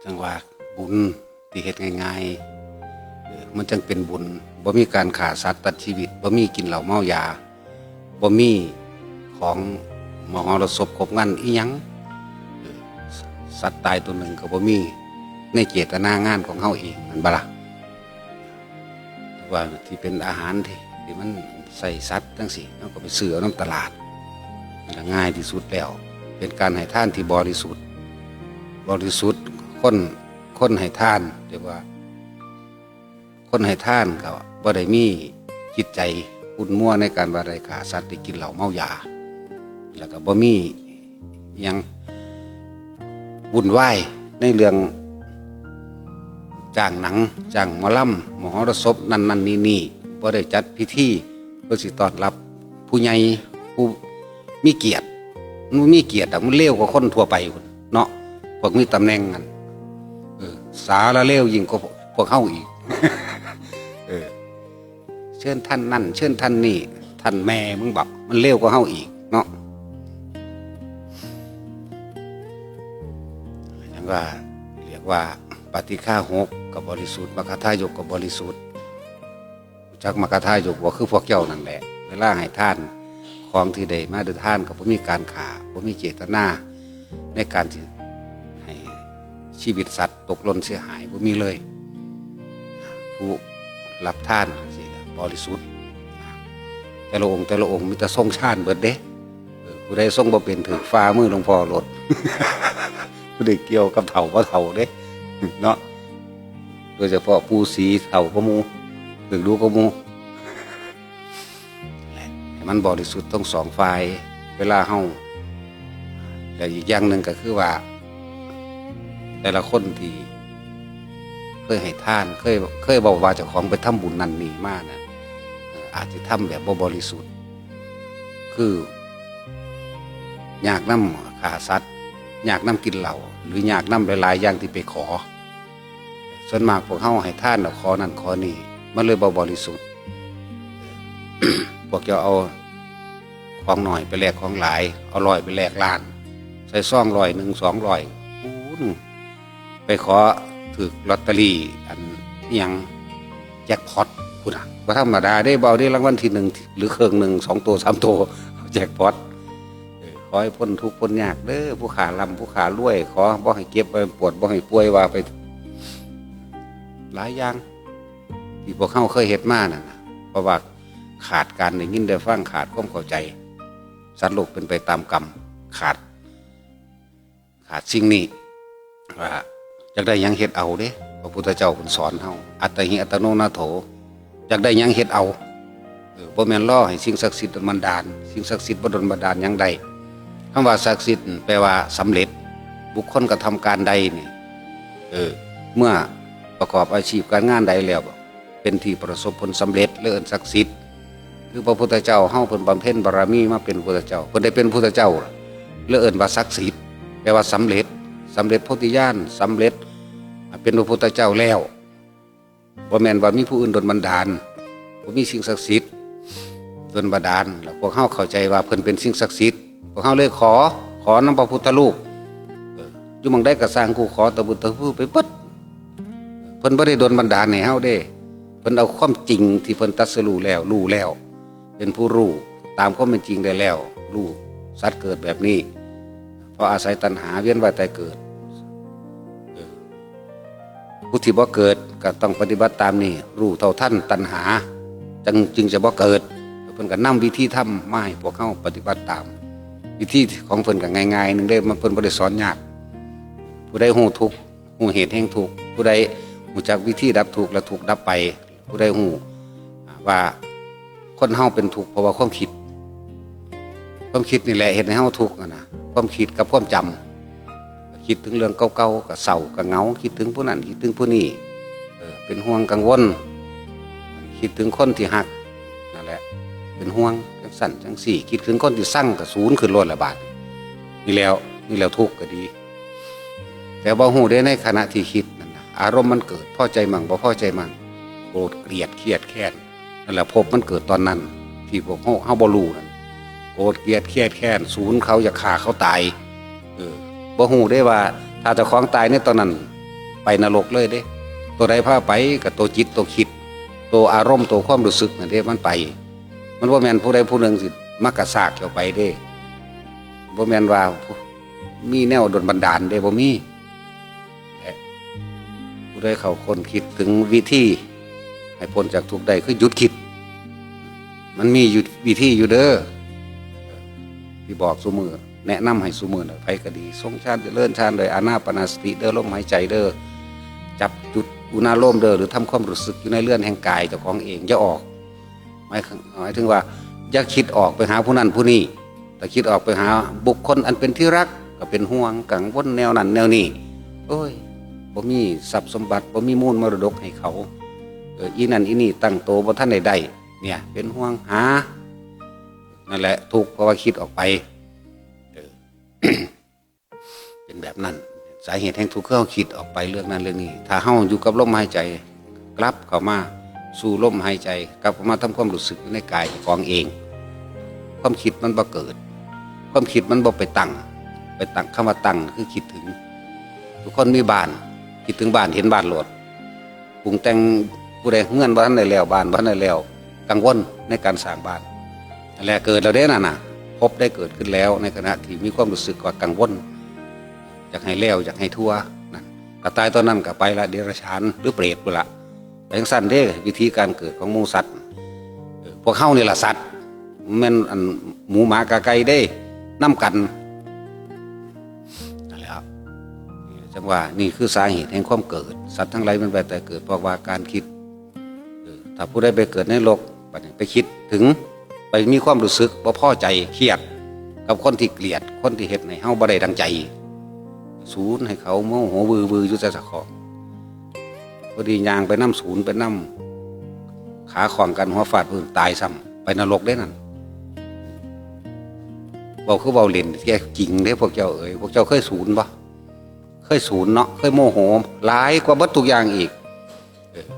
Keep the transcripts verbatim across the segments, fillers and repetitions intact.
จั่งว่าบุญที่เฮ็ดง่ายๆ เออ มันจั่งเป็นบุญ บ่มีการฆ่าสัตว์ตัดชีวิต บ่มีกินเหล้าเมายา บ่มีของมหรสพครบงานอิหยัง เออ สัตว์ตายตัวหนึ่งก็บ่มีในเจตนางานของเฮาเอง แม่นบ่ล่ะ? ว่าที่เป็นอาหารที่ ที่มันใส่สัตว์จั่งซี้ เฮาก็ไปซื้อเอานำตลาด มันก็ง่ายที่สุดแล้ว เป็นการให้ทานที่บริสุทธิ์ บริสุทธิ์ คน คนให้ทาน เรียกว่า คนให้ทานก็บ่ได้มีจิตใจขุ่นมัวในการว่าได้ฆ่าสัตว์ ได้กินเหล้าเมายา แล้วก็บ่มีอิหยังวุ่นวายในเรื่องจ้างหนัง จ้างหมอลำ มหรสพ นั่นนั่นนี่นี่ บ่ได้จัดพิธีเพื่อสิต้อนรับผู้ใหญ่ ผู้มีเกียรติ มันมีเกียรติอะ มันเลวกว่าคนทั่วไปพุ้นเนาะ พวกมีตำแหน่งนั่น เออ สารเลวยิ่งกว่าพวกเฮาอีก เออ เชิญท่านนั่น เชิญท่านนี่ ท่านแม่มึงบอก มันเลวกว่าเฮาอีกเนาะ จั่งว่า เรียกว่าปาฏิฆาหกก็บริสุทธิ์ มัคคทายกก็บริสุทธิ์ รู้จักมัคคทายกบ่ คือพวกเจ้านั่นแหละ เวลาให้ทาน ของที่ได้มาด้วยทานก็บ่มีการฆ่า บ่มีเจตนาในการที่ให้ชีวิตสัตว์ตกหล่นเสียหาย บ่มีเลย ผู้รับทานจั่งซี้บริสุทธิ์ แต่ละองค์แต่ละองค์มีแต่ทรงฌานเบิดเด้ เออ ผู้ใดทรงบ่เป็นถืกฝ่ามือหลวงพ่อโลด ผู้ใดเกี่ยวกับเฒ่าบ่เฒ่าเด้ เนาะ โดยเฉพาะปู่ศรีเฒ่ากว่าหมู่ ถืกดูกว่าหมู่ ให้มันบริสุทธิ์ทั้งสองฝ่าย เวลาเฮา และอีกอย่างหนึ่งก็คือว่า แต่ละคนที่เคยให้ทาน เคย เคยบอกว่าเจ้าของไปทำบุญนั่นนี่มานะ เอ่อ อาจจะทำแบบบ่บริสุทธิ์ คือ ยากนำฆ่าสัตว์ ยากนำกินเหล้า หรือยากนำหลายๆ อย่างที่ไปขอ ส่วนมากพวกเฮาให้ทานแล้วขอนั่นขอนี่ มันเลยบ่บริสุทธิ์ พวกเจ้าเอาของน้อยไปแลกของหลาย เอาร้อยไปแลกล้าน ใส่ซองร้อยหนึ่ง สองร้อย โอ้ ไปขอถืกลอตเตอรี่ อันอิหยัง แจ็คพอตพุ้นน่ะ บ่ธรรมดาเด้ บ่เอาเด้ รางวัลที่หนึ่ง หรือเครื่องหนึ่ง สองตัว สามตัว แจ็คพอต เออ ขอให้พ้นทุกข์พ้นยากเด้อ ผู้ข้าร่ำผู้ข้ารวย ขอบ่ให้เจ็บบ่ให้ปวด บ่ให้ป่วย ว่าไป หลายอย่างที่พวกเฮาเคยเฮ็ดมานั่นน่ะ เพราะว่าขาดการได้ยินได้ฟัง ขาดความเข้าใจ สัตว์โลกเป็นไปตามกรรม ขาด ขาดสิ่งนี้ ว่าอยากได้หยังเฮ็ดเอาเด้ พระพุทธเจ้าเพิ่นสอนเฮา อัตตาหิอัตโนนาโถ อยากได้หยังเฮ็ดเอา เออ บ่แม่นรอให้สิ่งศักดิ์สิทธิ์ดลบันดาล สิ่งศักดิ์สิทธิ์บ่ดลบันดาลหยังได้ คำว่าศักดิ์สิทธิ์แปลว่าสำเร็จ บุคคลกระทำการใดนี่ เออ เมื่อประกอบอาชีพการงานใดแล้ว เป็นที่ประสบผลสำเร็จ และเอิ้นศักดิ์สิทธิ์ คือพระพุทธเจ้าเฮาเพิ่นบำเพ็ญบารมีมาเป็นพุทธเจ้า เพิ่นได้เป็นพุทธเจ้า และเอิ้นว่าศักดิ์สิทธิ์ แปลว่าสำเร็จ สำเร็จโพธิญาณ สำเร็จเป็นพระพุทธเจ้าแล้ว บ่แม่นว่ามีผู้อื่นดลบันดาล บ่มีสิ่งศักดิ์สิทธิ์ดลบันดาล แล้วพวกเฮาเข้าใจว่าเพิ่นเป็นสิ่งศักดิ์สิทธิ์ พวกเฮาเลยขอ ขอนำพระพุทธรูป เออ อยู่หม่องใดก็สร้างกูขอตะบุตะพูไปเบิด เพิ่นบ่ได้ดลบันดาลให้เฮาเด้ เพิ่นเอาความจริงที่เพิ่นตรัสรู้แล้ว รู้แล้ว เป็นผู้รู้ตามความเป็นจริงได้แล้ว รู้สัตว์เกิดแบบนี้ เพราะอาศัยตัณหาเวียนว่ายตายเกิด เออ ผู้ที่บ่เกิดก็ต้องปฏิบัติตามนี่ รู้เท่าทันตัณหา จึง จึงจะบ่เกิด เพิ่นก็นำวิธีธรรมมาให้พวกเฮาปฏิบัติตาม วิธีของเพิ่นก็ง่ายๆหนึ่งเด้ มัน เพิ่นบ่ได้สอนยาก ผู้ใดฮู้ทุกข์ ฮู้เหตุแห่งทุกข์ ผู้ใดฮู้จักวิธีดับทุกข์และทุกข์ดับไป ผู้ใดฮู้ อ่า ว่าคนเฮาเป็นทุกข์เพราะว่าความคิด ความคิดนี่แหละเฮ็ดให้เฮาทุกข์อะนะ ความคิดกับความจำ คิดถึงเรื่องเก่าๆ ก็เศร้าก็เหงา คิดถึงผู้นั้น คิดถึงผู้นี้ เออ เป็นห่วงกังวล คิดถึงคนที่ฮัก นั่นแหละ เป็นห่วงจังซั่นจังซี่ คิดถึงคนที่ซังก็สูญขึ้นโลดละบาด นี่แล้ว นี่แล้วทุกข์ก็ดี แต่บ่ฮู้เด้ ในขณะที่คิดนั่นน่ะ อารมณ์มันเกิด พอใจมั่ง บ่พอใจมั่ง โกรธ เกลียด เครียด แค้น นั่นแหละ ภพมันเกิดตอนนั้น ที่พวกเฮา เฮาบ่รู้นั่น โกรธ เกลียด เครียด แค้น สูญเขา อยากฆ่าเขาตาย เออ บ่ฮู้เด้ว่า ถ้าเจ้าของตายในตอนนั้น ไปนรกเลยเด้ ตัวใดพาไปก็ตัวจิตตัวคิด ตัวอารมณ์ตัวความรู้สึกนั่นเด้มันไป มันบ่แม่นผู้ใดผู้หนึ่งสิมากระซากเจ้าไปเด้ บ่แม่นว่ามีแนวดลบันดาลเด้ บ่มี และผู้ใดเข้าค้นคิดถึงวิธีให้พ้นจากทุกข์ได้คือหยุดคิด มันมีอยู่วิธีอยู่เด้อ ที่บอกซุมื้อ แนะนำให้ซุมื้อน่ะ ไผก็ดี ทรงฌานเจริญฌานโดยอานาปานสติเด้อ ลมหายใจเด้อ จับจุดอุณาโลมเด้อ หรือทำความรู้สึกอยู่ในเรือนแห่งกายเจ้าของเอง อย่าออก หมาย หมายถึงว่า อย่าคิดออกไปหาผู้นั้นผู้นี้ ถ้าคิดออกไปหาบุคคลอันเป็นที่รัก ก็เป็นห่วงกังวลแนวนั้นแนวนี้ โอ้ย บ่มีทรัพย์สมบัติ บ่มีมูลมรดกให้เขา เออ อีนั่นอีนี่ตั้งโตบ่ทันได้ได้ เนี่ย เป็นห่วงหา นั่นแหละทุกข์ เพราะว่าคิดออกไป เออ เป็นแบบนั้น สาเหตุแห่งทุกข์คือเราคิดออกไปเรื่องนั้นเรื่องนี้ ถ้าเราอยู่กับลมหายใจ กลับเข้ามาสู่ลมหายใจ กลับเข้ามาทำความรู้สึกในกายของเอง ความคิดมันบ่เกิด ความคิดมันบ่ไปตั้ง ไปตั้ง คำว่าตั้งคือคิดถึง ทุกคนมีบ้าน คิดถึงบ้าน เห็นบ้านโลด ปรุงแต่ง ผู้ใดเฮือนบ่ทันได้แล้ว บ้านบ่ทันได้แล้ว กังวลในการสร้างบ้าน นั่นแหละเกิดแล้วเด้นั่นน่ะ ภพได้เกิดขึ้นแล้ว ในขณะที่มีความรู้สึกว่ากังวล อยากให้แล้ว อยากให้ทั่วนั่น ก็ตายตอนนั้นก็ไปละ เดรัจฉานหรือเปรตพุ้นละ ไปจั่งซั้นเด้ วิธีการเกิดของหมู่สัตว์ เออ พวกเฮานี่ล่ะสัตว์ แม่นอันหมูหมากาไก่เด้ นำกัน นั่นแหละครับ จั่งว่านี่คือสาเหตุแห่งความเกิด สัตว์ทั้งหลายมันไปแต่เกิดเพราะว่าการคิด เออ ถ้าผู้ใดไปเกิดในนรก บัดนี้ไปคิดถึง ไปมีความรู้สึกบ่พอใจ เครียด กับคนที่เกลียด คนที่เฮ็ดให้เฮาบ่ได้ดังใจ สูนให้เขาโมโหวือวืออยู่แต่สะเคาะ พอดีย่างไปนำสูนไปนำ ขาข้องกันหัวฟาดพื้นตายซ้ำ ไปนรกเด้นั่น เว้าคือเว้าเล่น แท้จริงเด้พวกเจ้าเอ๋ย พวกเจ้าเคยสูนบ่ เคยสูนเนาะ เคยโมโห หลายกว่าเบิดทุกอย่างอีก เออ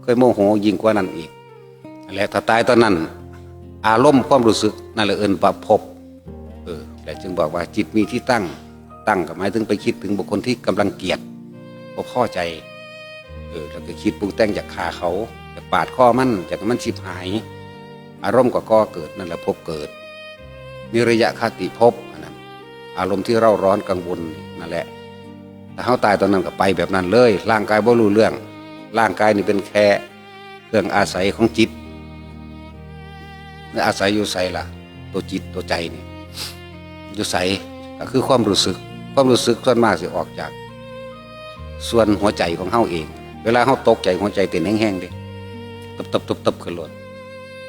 เคยโมโหยิ่งกว่านั้นอีก และถ้าตายตอนนั้น อารมณ์ความรู้สึกนั่นแหละเอิ้นว่าภพ เออ และจึงบอกว่าจิตมีที่ตั้ง ตั้งก็หมายถึงไปคิดถึงบุคคลที่กำลังเกลียด บ่พอใจ เออ แล้วก็คิดปรุงแต่งอยากฆ่าเขา อยากปาดคอมัน อยากให้มันฉิบหาย อารมณ์ก็ก่อเกิด นั่นแหละภพเกิด นิรยคติภพอันนั้น อารมณ์ที่เร่าร้อนกังวลนั่นแหละ ถ้าเฮาตายตอนนั้นก็ไปแบบนั้นเลย ร่างกายบ่รู้เรื่อง ร่างกายนี่เป็นแค่เครื่องอาศัยของจิต และอาศัยอยู่ไสล่ะ ตัวจิตตัวใจนี่ อยู่ไส ก็คือความรู้สึก ความรู้สึกส่วนมากสิออกจาก ส่วนหัวใจของเฮาเอง เวลาเฮาตกใจหัวใจเต้นแฮงๆเด้ ตับๆๆๆ ขึ้นโลด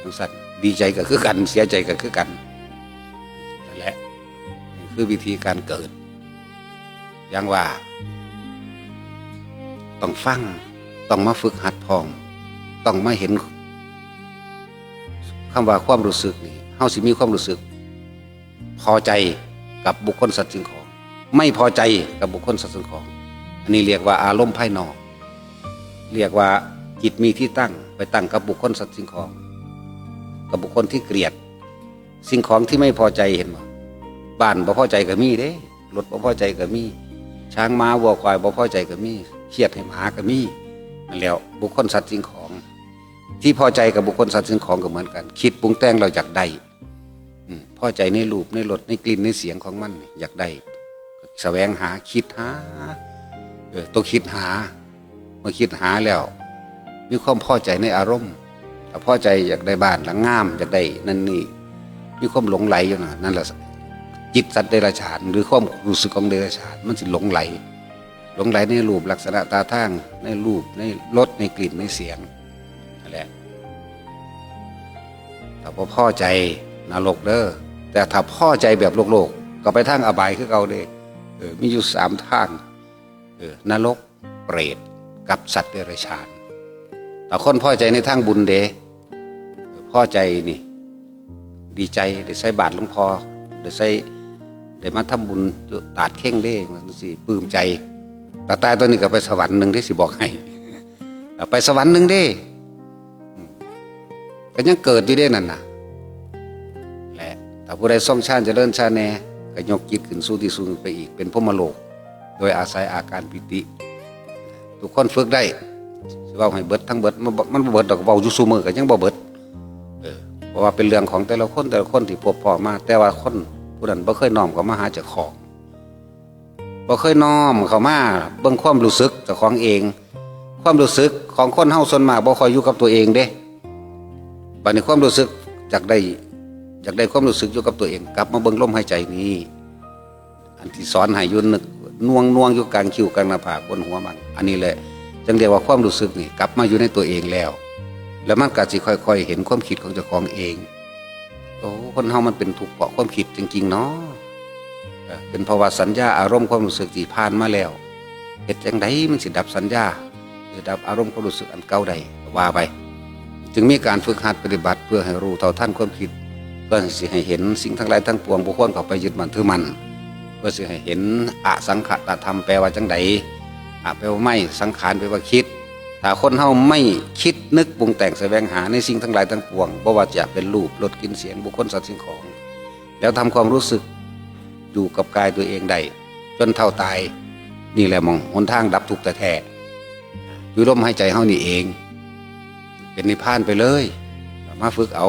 จั่งซั้น ดีใจก็คือกัน เสียใจก็คือกัน นั่นแหละ นี่คือวิธีการเกิด อย่างว่า ต้องฟัง ต้องมาฝึกหัดพร้อม ต้องมาเห็น คำว่าความรู้สึกนี่ เฮาสิมีความรู้สึก พอใจกับบุคคลสัตว์สิ่งของ ไม่พอใจกับบุคคลสัตว์สิ่งของ อันนี้เรียกว่าอารมณ์ภายนอก เรียกว่าจิตมีที่ตั้ง ไปตั้งกับบุคคลสัตว์สิ่งของ กับบุคคลที่เกลียด สิ่งของที่ไม่พอใจเห็นบ่ บ้านบ่พอใจก็มีเด้ รถบ่พอใจก็มี ช้างม้าวัวควายบ่พอใจก็มี เคียดให้หมาก็มี นั่นแหล้ว บุคคลสัตว์สิ่งของ ที่พอใจกับบุคคลสัตว์สิ่งของก็เหมือนกัน คิดปรุงแต่งเราอยากได้ อืม พอใจในรูป ในรส ในกลิ่น ในเสียงของมัน อยากได้ แสวงหา คิดหา เออ ตัวคิดหา เมื่อคิดหาแล้ว มีความพอใจในอารมณ์ ถ้าพอใจอยากได้บ้านหลังงาม อยากได้นั่นนี่ มีความหลงใหลอยู่นะ นั่นแหละ จิตสัตว์เดรัจฉาน หรือความรู้สึกของเดรัจฉาน มันสิหลงใหล หลงใหลในรูปลักษณะท่าทาง ในรูป ในรส ในกลิ่น ในเสียง นั่นแหละ ถ้าบ่พอใจนรกเด้อ แต่ถ้าพอใจแบบโลกๆ ก็ไปทางอบายคือเก่าเด้ เออ มีอยู่สามทาง เออ นรก เปรต กับสัตว์เดรัจฉาน ถ้าคนพอใจในทางบุญเด้ พอใจนี่ ดีใจได้ใส่บาตรหลวงพ่อ ได้ใส่ ได้มาทำบุญอยู่ตาดเข่งเด้ จั่งซี้ ปลื้มใจ แต่ตายตอนนี้ก็ไปสวรรค์หนึ่งเด้ สิบอกให้ ไปสวรรค์หนึ่งเด้ อืม ก็ยังเกิดอยู่เด้นั่นน่ะ และถ้าผู้ใดทรงฌานเจริญฌานแน่ ก็ยกจิตขึ้นสู่ที่สูงไปอีก เป็นพรหมโลก โดยอาศัยอาการปีติ ทุกคนฝึกได้ สิเว้าให้เบิดทั้งเบิด มันบ่ มันบ่เบิดดอก เว้าอยู่ซุมื้อก็ยังบ่เบิด เออ เพราะว่าเป็นเรื่องของแต่ละคน แต่ละคนที่พบพ้อมา แต่ว่าคนผู้นั้นบ่เคยน้อมเข้ามาหาเจ้าของ บ่เคยน้อมเข้ามาเบิ่งความรู้สึกเจ้าของเอง ความรู้สึกของคนเฮาส่วนมากบ่ค่อยอยู่กับตัวเองเด้ บัดนี้ความรู้สึกอยากได้ อยากได้ความรู้สึกอยู่กับตัวเอง กลับมาเบิ่งลมหายใจนี้ อันที่สอนให้อยู่นึกน่วงๆอยู่กลางคิ้วกลางหน้าผากบนหัวมัน อันนี้แหละ จั่งเรียกว่าความรู้สึกนี่กลับมาอยู่ในตัวเองแล้ว แล้วมันก็สิค่อยๆเห็นความคิดของเจ้าของเอง โอ้ คนเฮามันเป็นทุกข์เพราะความคิดจริงๆเนาะ เอ่อ เป็นเพราะว่าสัญญาอารมณ์ความรู้สึกที่ผ่านมาแล้ว เฮ็ดจั่งใดมันสิดับสัญญา หรือดับอารมณ์ความรู้สึกอันเก่าได้ ว่าไป จึงมีการฝึกหัดปฏิบัติเพื่อให้รู้เท่าทันความคิด เพื่อสิให้เห็นสิ่งทั้งหลายทั้งปวงบ่ควรเข้าไปยึดมั่นถือมั่น เพื่อสิให้เห็นอสังขตธรรม แปลว่าจั่งใด อะ แปลว่าไม่ สังขาร แปลว่าคิด ถ้าคนเฮาไม่คิดนึกปรุงแต่งแสวงหาในสิ่งทั้งหลายทั้งปวง บ่ว่าจะเป็นรูป รส กลิ่น เสียง บุคคล สัตว์ สิ่งของ แล้วทำความรู้สึกอยู่กับกายตัวเองได้ จนเท่าตาย นี่แหละหม่องหนทางดับทุกข์แท้ๆ อยู่ลมหายใจเฮานี่เอง เป็นนิพพานไปเลย มาฝึกเอา